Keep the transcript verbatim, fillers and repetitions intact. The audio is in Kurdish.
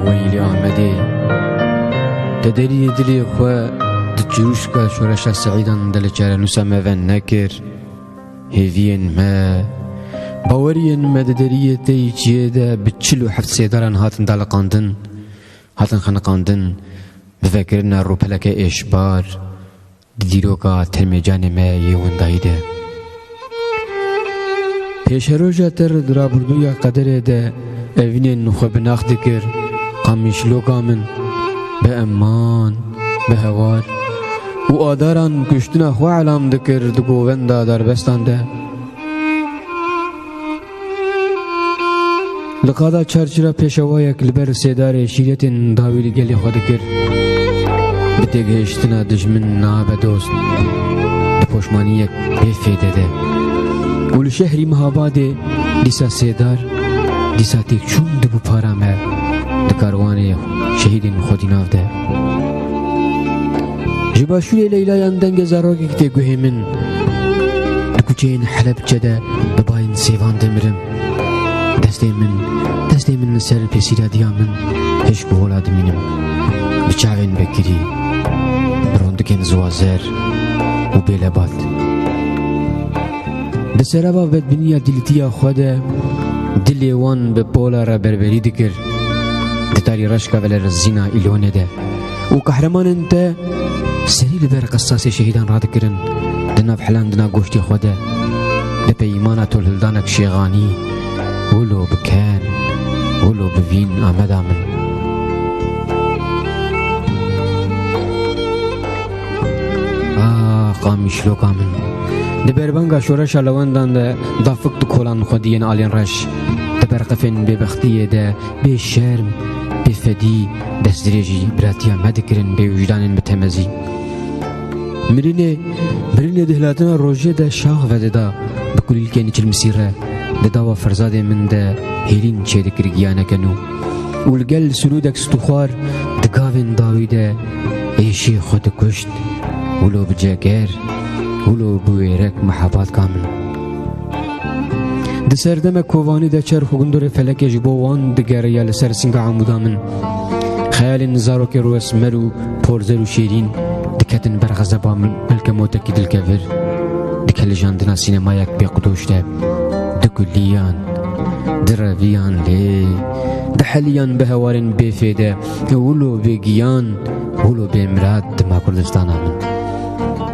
Weylê Amedê. Te deriyê dilê xwe di çirûşka şoreşa Seîdan de li çarenûsa me ve nekir. Hêviyên me, baweriyên me di deriyê te yî çiyê de bi çil û heft sêdaran hatin daliqandin, hatin xeniqandin, bi vekirina rûpeleke êşbar, di dîroka termê canê me yê wendayî de. Pêşeroja te re di rabirdûya qederê de evînên xwe bi nax dikir, qamîşloka min, bi eman, bi hewar û adaran kuştina xwe elam dikir di govenda darbestan de. Li qada çarçira pêşewayek li ber sêdarê şîretên dawî li gelê xwe dikir. Bi têgihiştina dijmin nabe dost, di poşmaniyek bê fêde de. Û li şehrî Mihabadê dîsa sêdar, dîsa têkçûn dibû para me di karwanê şehîdên xwedî nav de. Ji başûrê Leylayan dengê zarokek tê guhê min. Li kuçeyên Helebçe de bi bayên sêvan dimirim. Destê min, destê min li ser pêsîradiya min hişk û hola dimînim. Bi çavên vekirî, bi rondikên ziwazer û bêlebat. Di sereba bedbîniya dîlitiya xwe de dilê wan bi pola re berberî dikir. Di tarî reşka velerizîna Îlonê de û qehremanên te serî li ber qisasê şehîdan radikirin, di nav helandina goştê xwe de, bi peymana tolhildanek şêxanî, wilo bi ken, wilo bi vîn Ameda min. Ah, qamîşloka min. Di berbanga şoreşa lewendan de dafik di kolan xwediyên alên reş, di berqefên bêbextiyê de bê şerm, bê fedî, destdirêjî biratiya me dikirin bê wijdanên bi temezî. Mirinê, mirinê di hilatina rojê de şax vedida, bi kulîlkên çilmisî re, di dava ferzadê min de hêlîn çêdikir giyaneke nû. Û li gel sirûdek stûxwar di gavên dawî de êşê xwe dikuşt, wilo bi ceger, wilo bi wêrek mehebatka min. Di serdeme kovanî de çerx û gundurê felekê ji bo wan digeriya li ser singa amûda min. Xeyalên zarokê rûesmer û porzer û şêrîn diketin ber xezeba min, belke motekî dilkevir, di kelijandina sînemayek bêqidoj de, di kuliyan, di reviyan lê, di heliyan bi hewarên bêfêde, wilo bêgiyan, wilo bêmirad dima Kurdistana min.